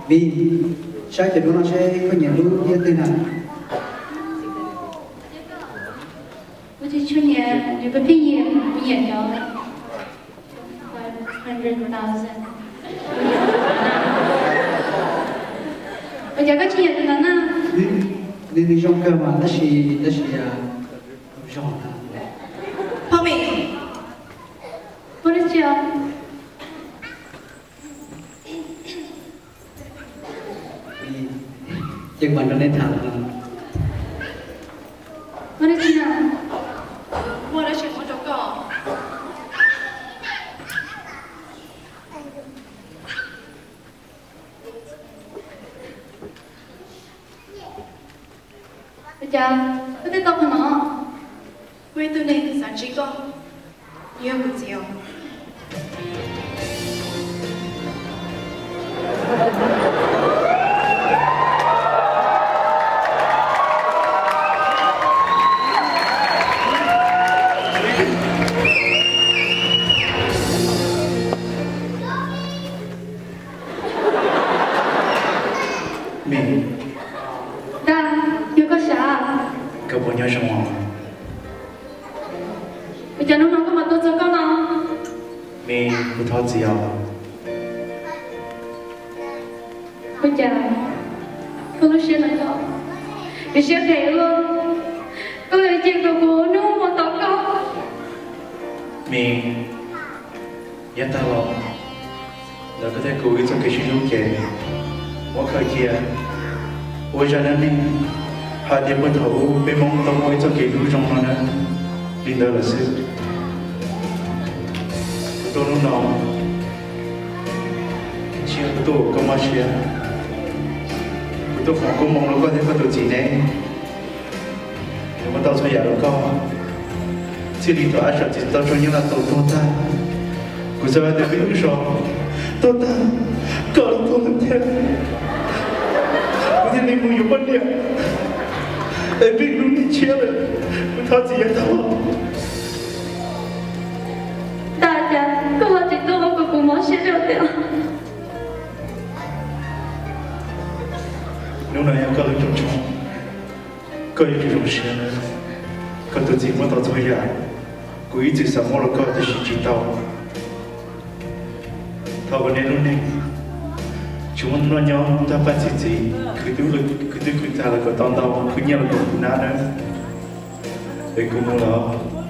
Vim, saib cov duab no seb koj nyiam lub ntiaj teb twg na? Kuv tsis tshua nyiam, nws kuv thiaj nyiam, kuv nyiam cov five hundred thousand. Ua cas koj tsis nyiam tus ntawd na? Nws, nws zoo kawg mas tab sis, tab sis, ah, zoo na. Phauj Mim, muaj dab tsi os? Ces kuv nrog nej tham no. Muaj dab tsi na? Muaj dab tsi muab rau koj. Ua cas koj twb tau qhov no? Muaj ib tug neeg xav ntsib koj, yog kuv txiv os. Mim. Dab, yog koj sav, koj puas nyob zoo? Ua cas hnub no koj mam tuaj txog koj no? Mim, kuv thov txim os. Ua cas koj lub siab no yog, nws siab phem ua luaj, koj yuav cia kom kuv ua hnub ua hmo tos koj? Mim, yav tag los ntawm koj thiab kuv ib txoj kev sib hlub ces muab khaws cia ua zaj dab neeg hais tias puag thaum ub peb Hmoob tau muaj ib txoj kev hlub zoo no na, li ntawd lawm xwb. Kuv tuaj hnub no tsis yog kuv tuaj ua koj mob siab, kuv tuaj foom koob hmoov rau koj thiab koj tus txiv ne. Kuv muab tau txhua yam rau koj, txij li thaum ab sam txiv tau tso Nyab Laj tau tuag tag, kuv xav hais tias peb lub zos tuag tag, koj los tuag lawm thiab, kuv thiaj li mus yuav poj niam, es peb lub neej tshiab lawm. Kuv thov txim yav tag los. Dab, cas koj ho tsis tuaj ua kom kuv mob siab zog tiag. Hnub no yog koj lub rooj tshoob, koj yuav tsum zoo siab. Koj tus txiv muab tau txhua yam, kuv ib txwm xav muab rau koj tiam sis tsis tau. Thov kom nej lub neej tsis muaj noj nyob tag paj txi txiv, khwv twb khwv tag los kom tau ntau, khwv nyiaj los kom khwv nab nawb. Es kuv mus los.